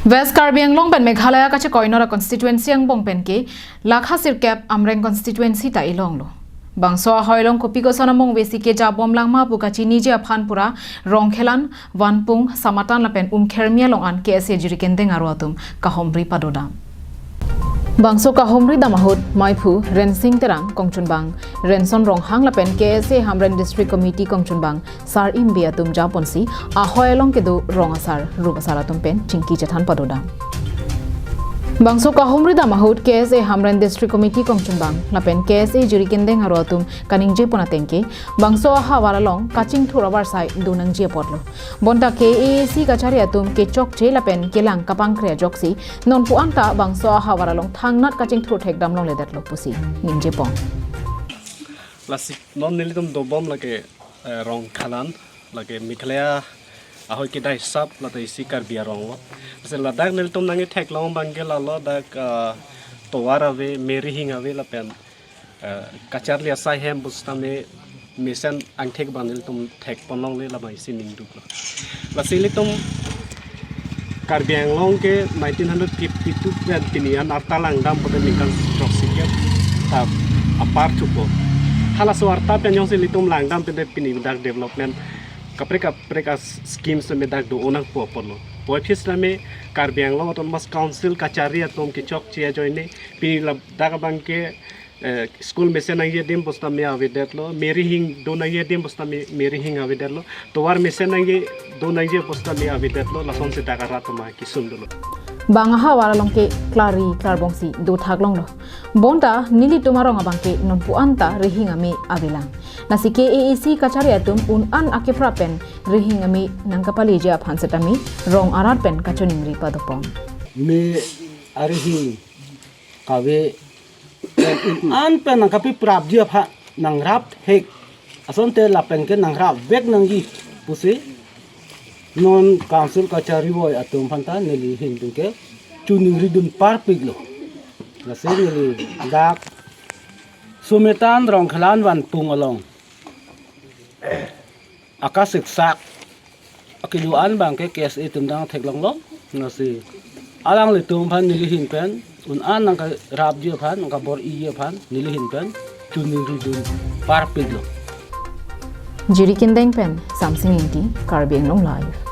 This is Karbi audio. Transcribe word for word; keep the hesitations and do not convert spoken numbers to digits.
West Karbi Anglong pen Meghalaya kachekoinor a constituency angbong pen ke lakha sirkep Amreng constituency ta ilonglo. Bangso ahoi along kopi koson among vesi kejabom langma pu kachiniji aphan pura Rongkhelan, Vanpung, Samatan lapen Umkhermi along an K S A Jirikindeng aro atum kahomri padodam. Bangso kahomri dam ahut maiphu Rensing Terang kongchunbang Renson Ronghang lapen K S A Hamren District Committee kongchunbang Sar Imbi atum japonsi ahoi along kedo rong asar rup asar atum pen chingki chethan padodam. Bangso kahomri dam ahut K S A Hamren District Committee kongchunbang lapen K S A Jirikindeng aro atum kaningje pon ateng ke bangso ahavar along kachingthur avarsai do nangji apotlo. Bonta K A A C kachari atum kechokche lapen kelang kapangkre ajoksi nonpu anta bangso ahavar along thangnat kachingthur thekdam longledetlo pusi ningje pon. Lasi non nelitum dobom lake, eh, Rongkhelan, lake Meghalaya ahoi kedai sap lata isi Karbi arong lo. Lasi ladak nelitum nangketheklong abang ke lalo dak, eh, tovar ave, merihing ave lapen, eh, kacharli asai hem pusitame mesen angthek abang nelitum thek pon longle labang isi ningduklo. Lasi nelitum Karbi Anglong ke nineteen hundred fifty-two pen pini an arta langdam pote ningkan throksi kep ta apar thupo. Halaso arta pen jongsi nelitum langdam pote pini dak development kaprek kaprek a schemes me dak do-o nangpo apotlo. Puvoiphit sitame Karbi Anglong Autonomous Council kachari atum kechokche ajoine pini ladak abang ke, eh, school mesen nangji adim pusitame avedetlo, merihing do nangji adim pusitame merihing avedetlo, tovar mesen nangji do nangji pusitame avedetlo, lasonsi dak arat tama kesung dolo. Bang ahavar along ke klari klarbongsi dothak longlo. Bonta nelitum arong abang ke nonpu anta rihing ame avelang. Lasi K A A C kachari atum un-an akephra pen rihing ame nangkapaleji aphan setame rong arat pen kachoningri padopon. Me arihing kave un-an pen nangkapeprapji aphan nangrap hek. Asonte lapen ke nangrap vek nangji pusi non council kachari voi atum aphanta neli ahin pen ke choningridun parpiklo. Lasi neli dak Samatan Rongkhelan Vanpung along akasiksak akelu an abang ke K S A atum dang theklonglo. Lasi alanglitum aphan neli ahin pen un-an nangkarapji aphan, nangkabor-iji aphan neli ahin pen choningridun parpiklo. Jirikindeng pen Samsing Ingti, Karbi Anglong Live.